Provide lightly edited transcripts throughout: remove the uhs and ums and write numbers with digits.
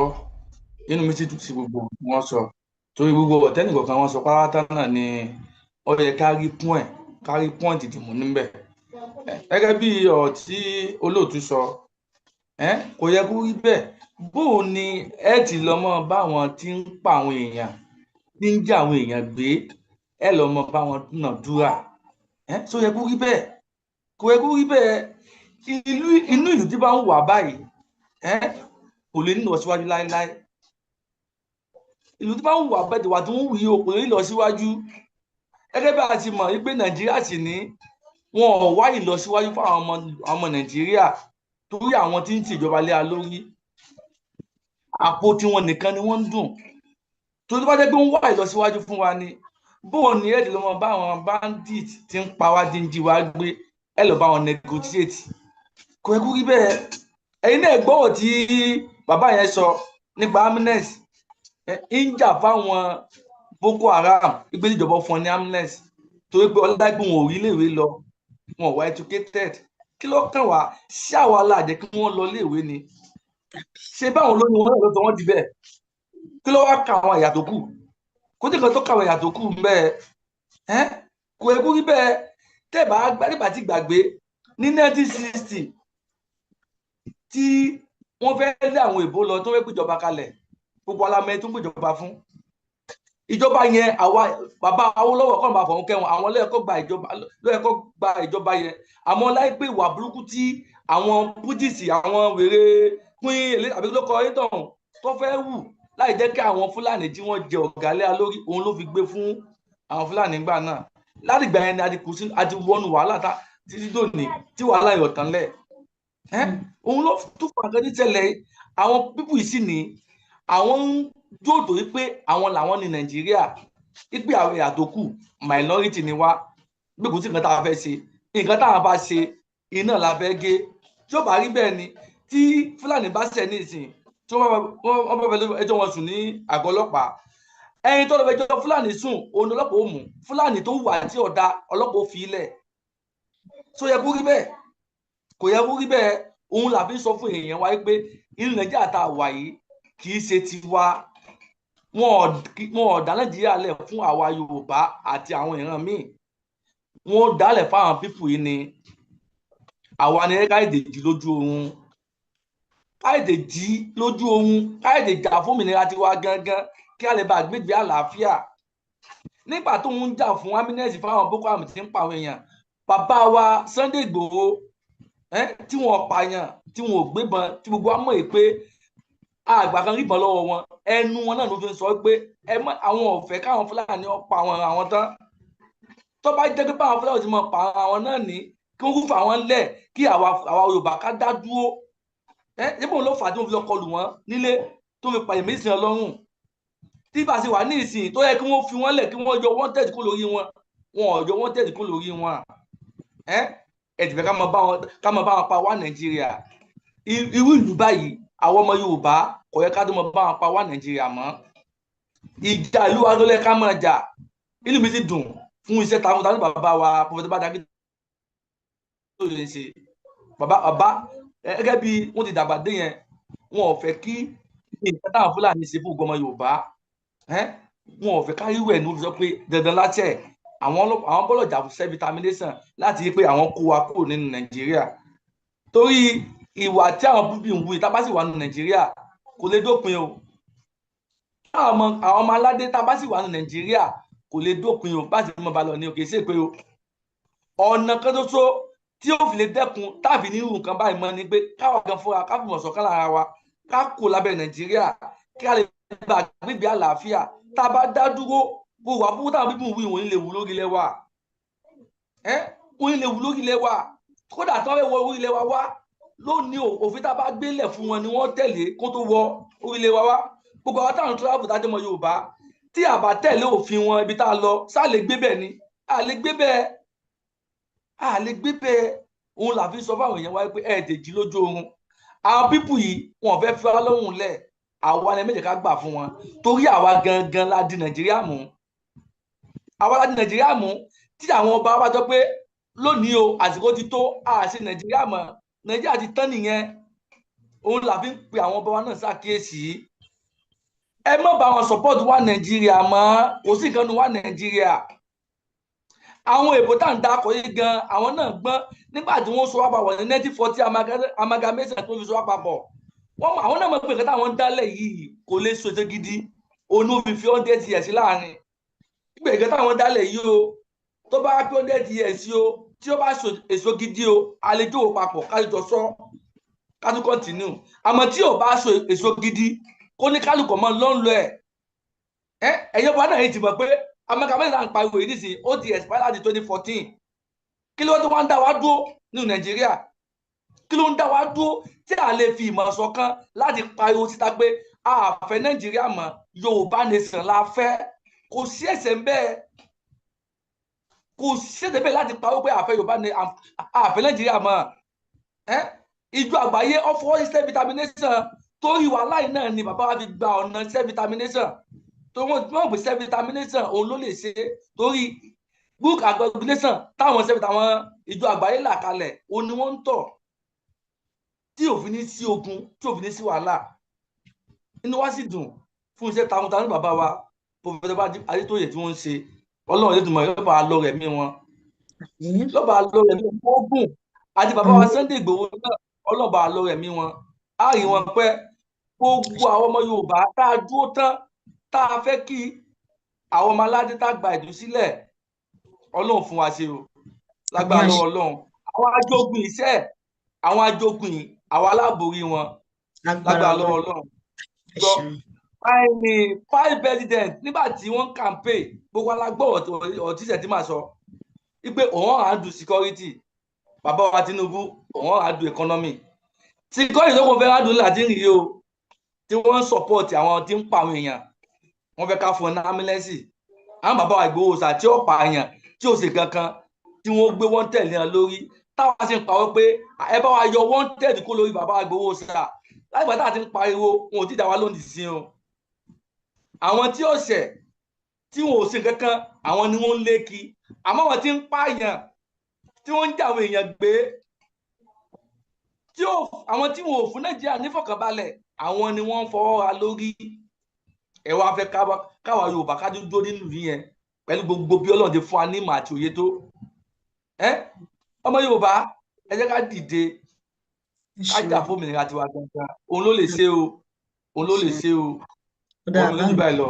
Gbọ́, inú mi sì dùn sí gbogbo ohun tí wọ́n sọ, torí gbogbo ọ̀tẹ́nì kọ̀ọ̀kan wọ́n sọ pátá náà ni ó yẹ ká rí point, ká rí point dìmú níbẹ̀. Gẹ́gẹ́ bí ọ̀rọ̀ tí olóòtú sọ, kò yẹ kó rí bẹ́ẹ̀. Bó o ní ẹ ti lọ mọ́ bá àwọn tí ń pa àwọn èèyàn, tí ń jí àwọn èèyàn gbé, ẹ lọ mọ́ bá wọn dúnàdúrà? Ṣó yẹ kó rí bẹ́ẹ̀? Kò yẹ kó rí bẹ́ẹ̀. Ìlú inú ìlú tí bá ń wà báyìí, kò lè ní ìlọsíwájú láéláé. Ìlú tí bá ń wà bẹ́ẹ̀, wà tí wọ́n wù yìí o, kò lè ní ìlọsíwájú. Gẹ́gẹ́ bí a ti mọ̀ wípé Nàìjíríà sì ní, wọn ò wá ìlọsíwájú fún àwọn ọmọ Nàìjíríà, torí àwọn tí ń ṣèjọba lé a lórí, àpò tiwọn nìkan ni wọ́n ń dùn. Torí tó bá jẹ́ pé wọ́n wá ìlọsíwájú fún wa ni, bóò ní ẹ̀ ló mọ bá àwọn bandit tí ń pa wá, dín jí wá gbé, ẹ lọ bá wọn negotiate? Kò yẹ kó rí bẹ́ẹ̀. Ẹ̀yin náà gbọ́wọ́ tí bàbá yẹn sọ nípa amnesty. Ń jà fáwọn Boko Haram, ìgbé ìjọba fún ọ ní amnesty torí pé ọlágbọ́n wọn ò rí iléèwé lọ, wọn ò wá educated. Kí ló kàn wá? Ṣé àwa la jẹ́ kí wọ́n lọ iléèwé ni? Ṣé báwọn ló ní wọn náà ló sọ wọ́n di bẹ́ẹ̀? Kí ló wá ka àwọn ẹ̀yà tó kù? Kó tí kan tó ka àwọn ẹ̀yà tó kù ń bẹ́ẹ̀. Ẹ́ kò yẹ kó rí bẹ́ẹ̀. Tẹ́ bá gbàdébà ti gbàgbé ní 1960 tí wọ́n fẹ́ lé àwọn èbó lọ, tó fẹ́ gbéjọba kalẹ̀, gbogbo alamẹ tó ń gbéjọba fún ìjọba yẹn, àwa bàbá Awólọ́wọ̀ kọ́ bá fọ̀hún kẹ́wọn, àwọn ló gba ìjọba, ló gba ìjọba yẹn. Àmọ́ láìpẹ́, ìwà burúkú tí àwọn British, àwọn wèrè pín àbí ló kọ ayétọ̀hún tó fẹ́ wù láì jẹ́ kí àwọn Fúlàní tí wọ́n jẹ ọ̀gá lé a lórí, òun ló fi gbé fún àwọn Fúlàní gbà náà. Láti ìgbà yẹn ni a ti kù sí, a ti wọnú wàhálà tá títí dòní tí wàhálà yọ̀ tán lẹ̀. Òun ló tún fà nǹkan tí ṣẹlẹ̀. Àwọn people yìí sì ní àwọn ń jòdò wípé àwọn làwọn ní Nàìjíríà, wípé àwọn ẹ̀yà tó kù minority ni wá, bí kò sí nǹkan tá a fẹ́ ṣe, nǹkan tá a bá ṣe iná la fẹ́ gé. Tí ó bá rí bẹ́ẹ̀ ni, tí Fúlàní bá ṣẹ̀ ní ìsìn, tí wọ́n bá fẹ́ ẹjọ́ wọn sùn ní àgọ́ ọlọ́pàá, ẹni tó lọ fẹjọ́ Fúlàní sùn, òun ni ọlọ́pàá ó mú. Fúlàní tó wà tí ọ̀dà, ọlọ́pàá ó fi ilẹ̀. Tó yẹ kó rí bẹ́ẹ̀? Kò yẹ kó rí bẹ́ẹ̀. Òun là fi sọ fún èèyàn wa pé ìlú Nàìjíríà tá a wà yìí kì í ṣe tiwa. Wọn ò dá Nàìjíríà lẹ̀ fún àwa Yorùbá àti àwọn ìran míì, wọn ò dálẹ̀ fáwọn people yìí ni. Àwa ni ká èdè jí lójú oorun, ká èdè jí lójú oorun, ká èdè jà fún òmìnira tiwa gangan, kí a lè bá gbégbé àlàáfíà. Nígbà tó ń jà fún amnesty fáwọn Boko Haram tí ń pa àwọn èèyàn, bàbá wa Sunday Igboho, tí wọn pààyàn, tí wọn ò gbébọn, tí gbogbo wa mọ̀ pé àgbà kan ríbọn lọ́wọ́ wọn, ẹnu wọn náà ló fi ń sọ pé ẹ mọ àwọn ò fẹ́ káwọn Fúlàní pa àwọn tán. Tó bá jẹ́ pé báwọn Fúlàní ti mọ pa àwọn náà ní kí wọ́n kú fà wọ́n lẹ̀, kí àwa Yorùbá ká dá dúró. Ẹ níbo ló fà á tí wọ́n fi lọ kọlù wọ́n nílé, tó fi pààyàn méjì sí wọn lọ́rùn? Tí bá ṣe wà ní ìsìn, tó yẹ kí wọ́n fi wọ́n lẹ̀, kí wọ́n yọ wanted kó lórí wọn, wọn ò yọ wanted kó lórí wọn. Ẹ ti fẹ́ ká máa bá wọn pa wá Nàìjíríà. Irú ìlú báyìí, àwọn ọmọ Yorùbá kò yẹ ká tó máa bá wọn pa wá Nàìjíríà mọ́. Ìjà ìlú wa ló lẹ ká máa jà. Inú mi sì dùn fún iṣẹ́ takuntakun bàbá wa Professor Bádàgí tó lè ṣe. Bàbá bàbá, gẹ́gẹ́ bí wọ́n ti dàgbà dé yẹn, wọn ò fẹ́ kí nǹkan táwọn Fúlàní ṣe fún ọmọ Yorùbá, wọn ò fẹ́ ká irú ẹ̀ ní. Wọ́n fi sọ pé dandan látẹ̀ àwọn bọ́lọ̀ jà fún self determination láti rí pé àwọn kó wa kúrò nínú Nàìjíríà, torí ìwà tí àwọn people ń wù, tá a bá sì wà nínú Nàìjíríà, kò lè dópin o. Àwọn ọmọ aládé, tá a bá sì wà nínú Nàìjíríà, kò lè dópin o. Bá sì mọ balọ̀ ní òkè ṣèpé o. Ọ̀nà kan ṣoṣo tí ó fi lè dẹ́kun táàbì ní irú nǹkan báyìí mọ́ ni pé káwa gan fúnra ká fìmọ̀ ṣọ̀kan lára wa, ká kó lábẹ́ Nàìjíríà, kí a lè bá gbígbé àlàáfíà. Tá a bá dá dúró, gbogbo àbúrò táwọn people wí, wọ́n lè wù lórí ilẹ̀ wa. Ẹ́ wọ́n lè wù lórí ilẹ̀ wa. Kódà tí wọ́n fẹ́ wọ orí ilẹ̀ wa wá lónìí, òfin tá a bá gbélẹ̀ fún wọn ni wọ́n tẹ̀lé kó tó wọ orí ilẹ̀ wa wá. Gbogbo àwọn táwọn travel tá a jẹ́ ọmọ Yorùbá, tí a bá tẹ̀lé òfin wọn, ibi tá a lọ sá lè gbé bẹ́ẹ̀ ni, a lè gbé bẹ́ẹ̀, a lè gbé bẹ́ẹ̀. Òun là fi sọ fáwọn èèyàn wáyé pé ẹ tètè jí lójú oorun. Àwọn people yìí, wọn fẹ́ fi wá lọ́rùn lẹ̀. Àwa ni méjì ká gbà fún wọn, torí àwa gangan la di Nàìjíríà mú, àwa la di Nàìjíríà mú. Tí àwọn ọba wa jọ pé lónìí o, àsìkò ti tó, a ṣe Nàìjíríà mọ́, Nàìjíríà ti tán nìyẹn. Òun là fi ń pe àwọn ọba wa náà ṣàkíyèsí. Ẹ má bá wọn support wa Nàìjíríà mọ́, kò sí nǹkan nu wa Nàìjíríà. Àwọn èbó tá à ń dakọ̀ yìí gan, àwọn náà gbọ́n nígbà tí wọ́n so wá papọ̀ ní 1940 amalgamation tó fi so wá papọ̀. Wọ́n àwọn náà mọ̀ pé nǹkan táwọn ń dálẹ̀ yìí kò lè so èso gidi, òun ló fi 100 years láàrin. Ìgbà nǹkan táwọn dálẹ̀ yìí o, tó bá pé 100 years o, tí ó bá so èso gidi o, a lè jókòó papọ̀ ká lè jọ sọ, ká tún continue. Àmọ́ tí ò bá so èso gidi, kó ní kálukọ̀ mọ́ lọ́nlọ́ ẹ̀. Ẹ̀yọ́ bá náà yìí ti mọ̀ pé amalgamation à ń pariwo yìí nísìnyí, ó ti expire láti 2014. Kí ló tó wá ń dá wa dúró nínú Nàìjíríà? Kí ló ń dá wa dúró tí a lè fi ìmọ̀ ṣọ̀kan láti pariwo síta pé a fẹ́ Nàìjíríà mọ́, Yorùbá nation la fẹ́? Kò sí ẹ̀ṣẹ̀ bẹ́ẹ̀, kò sí ẹ̀ṣẹ̀ bẹ́ẹ̀ láti pariwo pé a fẹ́ Yorùbá a fẹ́ Nàìjíríà mọ́. Ìjọ àgbáyé ọ̀fọ̀ self determination, torí wàhálà yìí náà ni bàbá wa fi gba ọ̀nà self determination. Tó wọ́n pè self determination, òun ló lè ṣe, torí book aggregation táwọn self táwọn ìjọ àgbáyé là kalẹ̀, òun ni wọ́n ń tọ̀ tí òfin ní sí ogun, tí òfin ní sí wàhálà. Inú wa sì dùn fún iṣẹ́ takuntakun bàbá wa Professor Adétóyè tí wọ́n ń ṣe. Ọlọ́run yóò tún mọ̀ yóò bá a lọ rẹ̀ mí wọn, yóò bá a lọ rẹ̀ mí wọn ogun, àti bàbá wa Sunday Igboho náà, Ọlọ́run bá a lọ rẹ̀ mí wọn, á rí wọn pẹ́. Gbogbo àwọn ọmọ Yorùbá tá a dúró tán, tá a fẹ́ kí àwọn ọmọ aládé tá a gba ìtúsílẹ̀, Ọlọ́run fún wa ṣe o, lágbára lọ́wọ́ Ọlọ́run. Àwọn ajogun iṣẹ́, àwọn ajogun yìí, àwọn aláborí wọn, lágbára lọ́wọ́ Ọlọ́run. Gbọ́ àìní five president nígbà tí wọ́n campaign, gbogbo alágbọ́ ọ̀tíṣẹ̀ tí màá sọ wípé òun á du security, bàbá wa Tinubu òun á du economy. Security tó kò fẹ́ á dùn láti rí o, tí wọ́n ń support àwọn tí ń pa àwọn èèyàn, wọ́n fẹ́ ká fún ọ ní amúlẹ́sì. Àwọn bàbá wa Ìgbòho ṣà tí ó pa èèyàn tí ò ṣe kankan, tí wọ́n gbé wọ́n tẹ̀lé wọn lórí, táwa sì ń pawọ́ pé ẹ bá wa yọ wọ́n tẹ̀lé kó lórí bàbá wa Ìgbòho ṣà. Láìpẹ́ tá a ti ń pariwo, wọn ò tí ì dá wa lóhùn sí o. Àwọn tí ó ṣẹ̀ tí wọn ò ṣe kankan, àwọn ni wọ́n ń lé kí. Àmọ́ àwọn tí ń pààyàn, tí wọ́n ń jà àwọn èèyàn gbé, àwọn tí wọn ò fún Nàìjíríà nífọ̀kànbalẹ̀, àwọn ni wọ́n ń fọwọ́ ra lórí. Ẹ wá fẹ́ káwa Yorùbá ká dúró nínú yẹn pẹ̀lú gbogbo bí Ọlọ́run ti fún wa ní ìmọ̀ àti òye tó. Ọmọ Yorùbá, ẹ jẹ́ ká dìde, ká jà fún òmìnira tiwa gangan. Òun ló lè ṣe o, òun ló lè ṣe o. Òun ló ní báyìí lọ.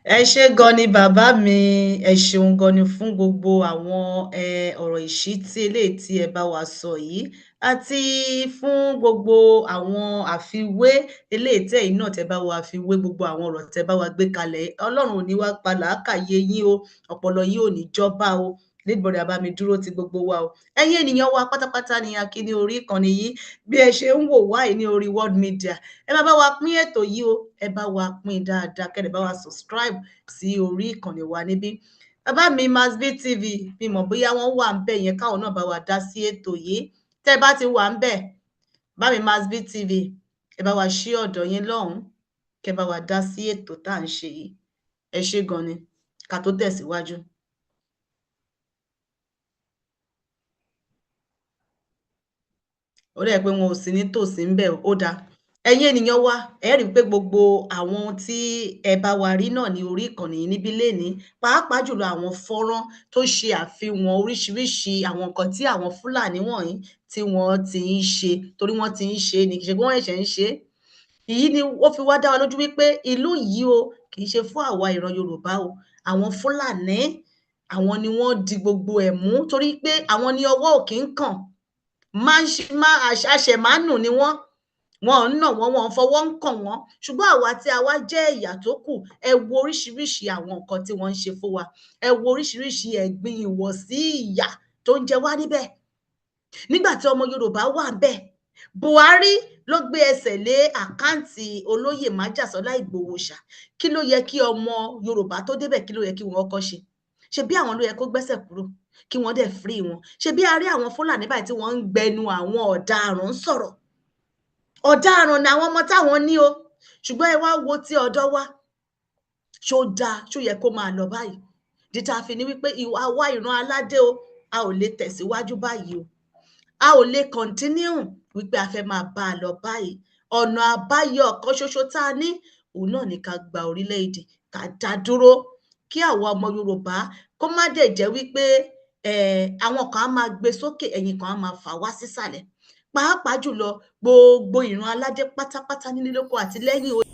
Ẹ ṣé gan ni bàbá mi, ẹ ṣeun gan ni fún gbogbo àwọn ọ̀rọ̀ ìṣítí eléyìí tí ẹ bá wa sọ yìí, àti fún gbogbo àwọn àfiwé eléyìí tẹ́ ẹ̀yin náà tẹ́ bá wa fi wé gbogbo àwọn ọ̀rọ̀ tẹ́ bá wa gbé kalẹ̀. Ọlọ́run ò ní wá pa làákàyè yín o, ọpọlọ yín ò ní jọba o. Lédùmarè bá mi dúró ti gbogbo wa o. Ẹ̀yin ènìyàn wa pátápátá ni a kí ní orí ìkànnì yìí. Bí ẹ ṣe ń wò wá yìí ní orí World Media, ẹ má bá wa pín ètò yìí o, ẹ bá wa pín dáadáa, kẹ́ ẹ bá wa subscribe sí orí ìkànnì wa níbí. Bàbá mi Masbi TV, mi mọ̀ bóyá wọ́n wà ń bẹ̀ yẹn káwọn náà bá wa dá sí ètò yìí. Tẹ́ bá ti wà ń bẹ̀, bá mi Masbi TV, ẹ bá wa ṣí ọ̀dọ̀ yín lọ́hùn-ún, kẹ́ bá wa dá sí ètò tá à ń ṣe yìí. Ẹ ṣé gan ni, ká tó tẹ̀síwájú. Ó dẹ̀ pé wọn ò sí nítòsí ń bẹ̀, ó dáa. Ẹ̀yin ènìyàn wa, ẹ rí i pé gbogbo àwọn tí ẹ bá wa rí náà ní orí ìkànnì yìí níbí lénìí, pàápàá jùlọ àwọn fọ́nrán tó ṣe àfihàn oríṣiríṣi àwọn nǹkan tí àwọn Fúlàní wọ̀nyí tí wọ́n ti ń ṣe, torí wọ́n ti ń ṣe ni, kì í ṣe pé wọ́n ṣẹ̀ṣẹ̀ ń ṣe. Èyí ni ó fi wá dá wa lójú wípé ìlú yìí o, kì í ṣe fún àwa ìran Yorùbá o. Àwọn Fúlàní, àwọn ni wọ́n di gbogbo ẹ̀ mú, torí pé àwọn ni ọwọ́ ò kí ń kàn. Aṣẹ̀mánù ni wọ́n, wọn ń nà wọ́n, wọn ń fọwọ́ ń kàn wọ́n. Ṣùgbọ́n àwa tí a wá jẹ́ ẹ̀yà tó kù, ẹ wo oríṣiríṣi àwọn nǹkan tí wọ́n ń ṣe fún wa, ẹ wo oríṣiríṣi ẹ̀gbin ìwọ̀sí ìyà tó ń jẹ wá níbẹ̀. Nígbà tí ọmọ Yorùbá wà bẹ́ẹ̀, Buhari ló gbé ẹsẹ̀ lé àkáǹtì olóyè Májàsọ́lá Ìgbòho ṣá. Kí ló yẹ kí ọmọ Yorùbá tó débẹ̀, kí ló yẹ kí wọ́n kọ́ ṣe? Ṣe bí àwọn ló yẹ kó gbẹ́sẹ̀ kúrò, kí wọ́n dẹ̀ free wọn? Ṣe bí a rí àwọn Fúlàní báyìí tí wọ́n ń gbẹnu àwọn ọ̀daràn ń sọ̀rọ̀? Ọ̀daràn ni àwọn ọmọ táwọn ní o. Ṣùgbọ́n ẹ wá wo ti ọ̀dọ́ wa, ṣó dáa, ṣó yẹ kó máa lọ báyìí? Díta fi ní wípé àwa ìran aládé o, a ò lè tẹ̀síwájú báyìí o, a ò lè continue wípé a fẹ́ máa bá a lọ báyìí. Ọ̀nà àbáyọ kan ṣoṣo tá a ní, òun náà ni ká gba orílẹ̀-èdè, ká dá dúró, kí àwa ọmọ Yorùbá kó má dẹ̀ jẹ́ wípé àwọn kan á máa gbé sókè, ẹ̀yin kan á máa fà wá sísàlẹ̀. Pàápàá jùlọ, gbogbo ìran aládé pátápátá, nílé lóko àti lẹ́yìn odi.